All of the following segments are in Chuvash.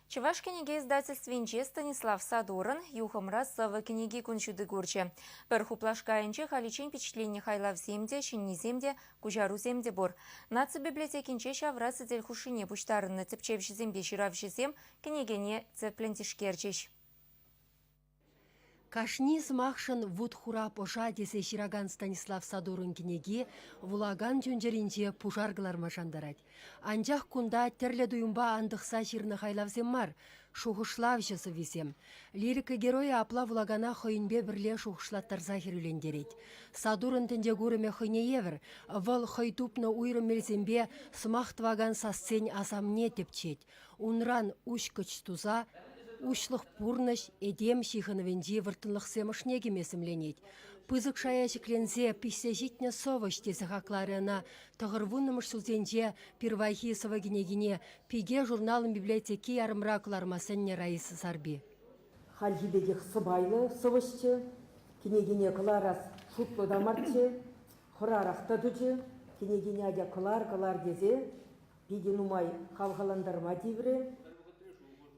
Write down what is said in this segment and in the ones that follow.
Чӑваш кӗнеке издательствинче Станислав Садурӑн «Юхӑмра сӑвӑ кӗнеки» кун ҫути курчӗ. Пӗр хуплашка айӗнче халиччен пичетленнӗ хайлавсем те, ҫӗннисем те, куҫарусем те пур. Наци библиотекинче ҫавра сӗтел хушшине пуҫтарӑннӑ тӗпчевҫӗсемпе ҫыравҫӑсем кӗнекене тӗплӗн тишкерчӗҫ. Кашни сӑмахшӑн вут-хура пӑша тесе ҫыракан Станислав Садурӑн кӗнеки вулакан чун-чӗринче пушар кӑларма шантарать. Анчах кунта тӗрлӗ туйӑмпа антӑхса ҫырнӑ хайлавсем мар, шухӑшлавҫӑ сӑввисем. Лирика геройӗ апла вулакана хӑйӗнпе пӗрле шухӑшлаттарса хӗрӳлентерет. Садурӑн тӗнчекурӑмӗ хӑйне евӗр, вӑл хӑй тупнӑ уйрӑм мелсемпе сӑмах тӑвакан сассен асамне тӗпчет. Унран уҫкӑч туса уҫлӑх пурнӑҫ этем ҫыхӑнӑвӗнчи вӑрттӑнлӑхсем ӑшне кӗме сӗмленет. Пысӑк шая ҫӗкленсе пиҫсе ҫитнӗ сӑвӑҫ тесе хакларӗ ӑна тӑхӑрвуннӑмӗш ҫулсенче пирвайхи сӑвӑ кӗнекине «Пике» журналӑн библиотеки ярӑмра кӑларма сӗннӗ Раиса Сарпи. Хальхи пекех сӑпайлӑ сӑвӑҫчӗ, кӗнекене кӑларас шутлӑ та марччӗ, хӑрарах та тӑчӗ. Кӗнекене атя кӑлар-кӑлар тесе питӗ нумай хавхалантарма тиврӗ.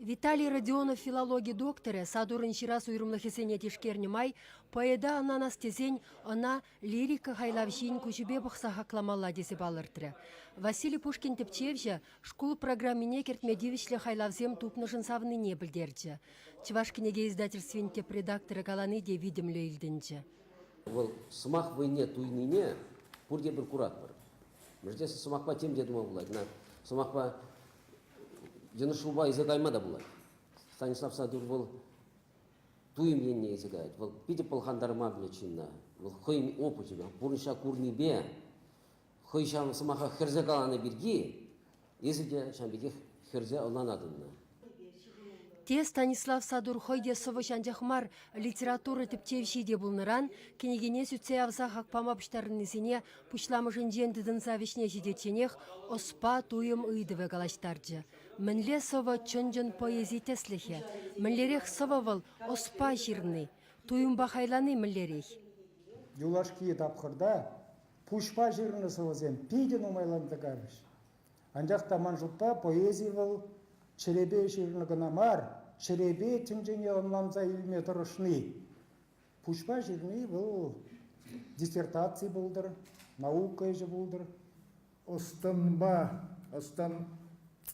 Виталий Родионов филологи докторӗ Сатурӑн ҫырас уйрӑмлӑхӗсене тишкернӗ май поэта ӑнланас тесен ӑна лирика хайлавҫин куҫӗпе пӑхса хакламалла тесе палӑртрӗ. Василий Пушкин тӗпчевҫӗ шкул программине кӗртме тивӗҫлӗ хайлавсем тупнӑшӑн савнине пӗлтерчӗ. Чӑваш кӗнеке издательствин тӗп редакторӗ калани те витӗмлӗ илтӗнчӗ. Вӑл сӑмах вӑйне туйнине пурте пӗр куратпӑр. Мӗншӗн сӑмахпа тем те тума пулать. Ӑна сӑмахпа йӑнӑш ҫулпа илсе кайма та пулать. Станислав Садур вӑл туйӑм енне илсе каять. Вӑл питӗ пӑлхантарма пӗлет ҫынна. Вӑл хӑйӗн опычӗпе, пурнӑҫа курнипе, хӑй ҫав сӑмаха хӗрсе каланӑ пирки эсӗ те ҫавӑн пекех хӗрсе ӑнланатӑн ӑна. Те Станислав Садур хӑй те сӑвӑҫ анчах мар, литература тӗпчевҫи те пулнӑран кӗнекене сӳтсе явса хак пама пуҫтарӑннисене пуҫламӑшӗнчен тытӑнса вӗҫне ҫитичченех ӑспа туйӑм ыйтӑвӗ калаҫтарчӗ. Мӗнле сӑвӑ чӑн-чӑн поэзи тӗслӗхӗ? Мӗнлерех сӑвӑ вӑл ӑспа ҫырни? Туйӑмпа хайлани мӗнлерех? Юлашки тапхӑрта пуҫпа ҫырнӑ сӑвӑсем питӗ нумайланса кайрӗҫ. Анчах та ман шутпа поэзи вӑл чӗрепе ҫырнӑ кӑна мар, чӗрепе тӗнчене ӑнланса илме тӑрӑшни. Пуҫпа ҫырни вӑл диссертаци пултӑр, наука ӗҫӗ пултӑр. Ӑс-тӑнпа, ӑс-тӑн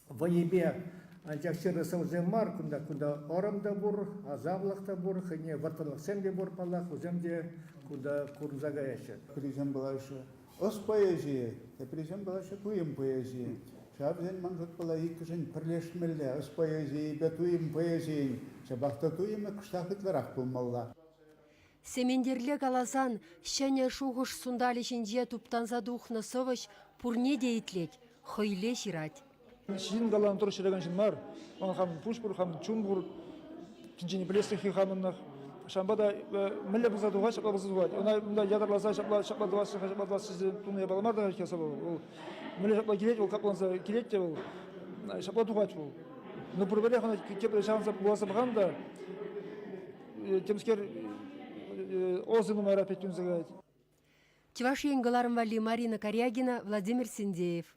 вӑйӗпе анчах ҫырнӑ сӑвӑсем мар, кунта кунта ӑрӑм та пур, асамлӑх та пур, хӑйне вӑрттӑнлӑхсем те пур, паллах, вӗсем те кунта курӑнса каяҫҫӗ. Пӗрисем калаҫҫӗ, ӑс поэзийӗ, теприсем калаҫҫӗ, туйӑм поэзийӗ. Ҫав вӗсен, ман шутпала, иккӗшӗн пӗрлешмелле, ӑс поэзийӗпе туйӑм поэзийӗн ҫапах та туйӑмӗ кӑштах ытларах пулмалла. Сементерле каласан, ҫӗнӗ шухӑш сунталӗ ҫинче туптанса тухнӑ сӑвӑҫ пурне те итлет, хӑйле ҫырать. Ҫын каланӑ тӑрӑх ҫыракан ҫын мар. Ман хамӑн пуҫ пур, хамӑн чун пур. Тӗнчене пӗлеслӗхе хамӑннах. Ҫавӑнпа та мӗнле пулса тухать, ҫапла пулса тухать. Ӑна унта ятарласа ҫапла ҫапла тӑвасчӗ, ҫапла тӑвасчӗ тесе тунӑ япала мар та хӗр вӑл. Мӗнле ҫапла килет, вӑл капланса килет те вӑл. Ҫапла тухать вӑл. Но пурпӗрех ӑна тепре ҫавӑнса вуласа пӑхан та темскер ӑсӗ нумайрах пек тунса каять. Чӑваш Ен кӑларӑм валли Марина Карягина, Владимир Синдеев.